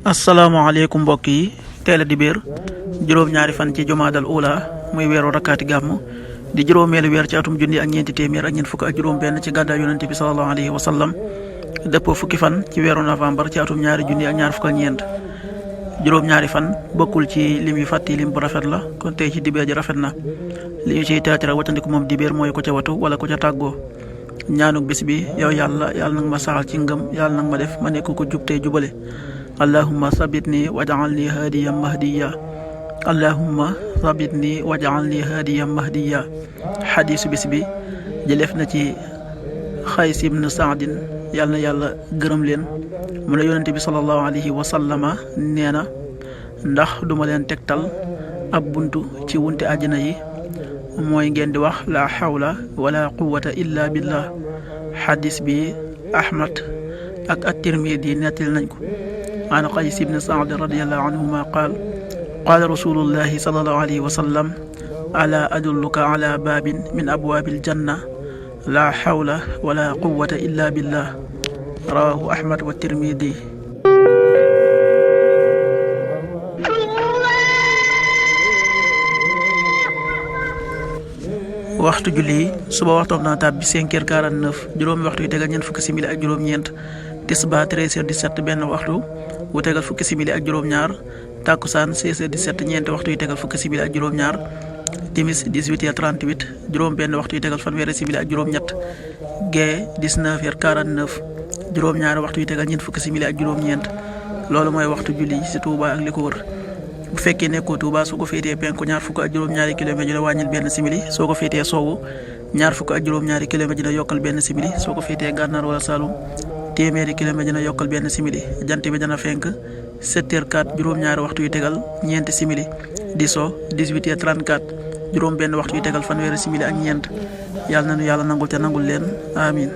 asalaamaaleykum mbokk yi teel a dibéer juróom-ñaari fan ci jumaadal ula muy weeru rakkaati gàmmu di juróomeelu weer ci atum junni ak ñeenti téeméer ak ñeent fukk ak juróom benn ci gàddaay yonente bi sallallahu alayhi wa sallam dëppoo fukki fan ci weeru novembre ci atum ñaari junni ak ñaar fukk ak ñeent juróom-ñaari fan bokkul ci lim yu fàtti lim bu rafet la kon tey ci dibéer ji rafet na li ñu ciy teetira watandiku moom dibéer mooy ko ca watu wala ko ca tàggoo ñaanuk bis bi yow yàlla nag ma saxal ci ngëm yàlla nag ma def ma nekk ko jub tey jubale allahumma sabitni waj'alni hadiyan mahdiya allahumma sabitni waj'alni hadiyan mahdiya xadiisu bis bi jëleef na ci Xays ibn Saadin yàlla na yàlla gërëm leen mu ne yonente bi sallallahu alayhi wa sallama nee na ndax duma leen tegtal ab buntu ci wunte àjjana yi mooy ngeen di wax la xawla wala quwwata illa billah xadis bi Ahmad ak at-Tirmidi nettali nañ ko an Qays ibn Saad radiyallahu anhuma qaala rasulullahi sallallahu alayhi wa sallam ala adulluka ala baabin min abwaabil janna la xawla wala quwwata illa billah rawahu Ahmad wa Tirmidi. waxtu julli suba waxtoom na tàbbi 5h49 juróomi waxtu yu tegal ñeent fukki simili ak juróom-ñeent tisba 13h17 benn waxtu wu tegal fukki simili ak juróom-ñaar takkusaan 16h17 ñeenti waxtu yu tegal fukki simili ak juróom-ñaar timis 18h38 juróom benn waxtu yu tegal fanweeri simili ak juróom-ñett gee 19h49 juróom-ñaari waxtu yu tegal ñeent fukki simili ak juróom-ñeent loolu mooy waxtu julli ci Touba ak li ko wër. bu fekkee nekkoo Touba soo ko féetee penku ñaar fukk ak juróom-ñaari kilomètre dina wàññil benn simili soo ko féetee sowwu ñaar fukk ak juróom-ñaari kilomètre dina yokkal benn simili soo ko féetee gànnaar wala Saloum téeméeri kilomètre dina yokkal benn simili jant bi dana fenk 7h04 juróom-ñaari waxtu yu tegal ñeenti simili di so 18h34 juróom benn waxtu yu tegal fanweeri simili ak ñeent yàlla na nu yàlla nangul te nangul leen amin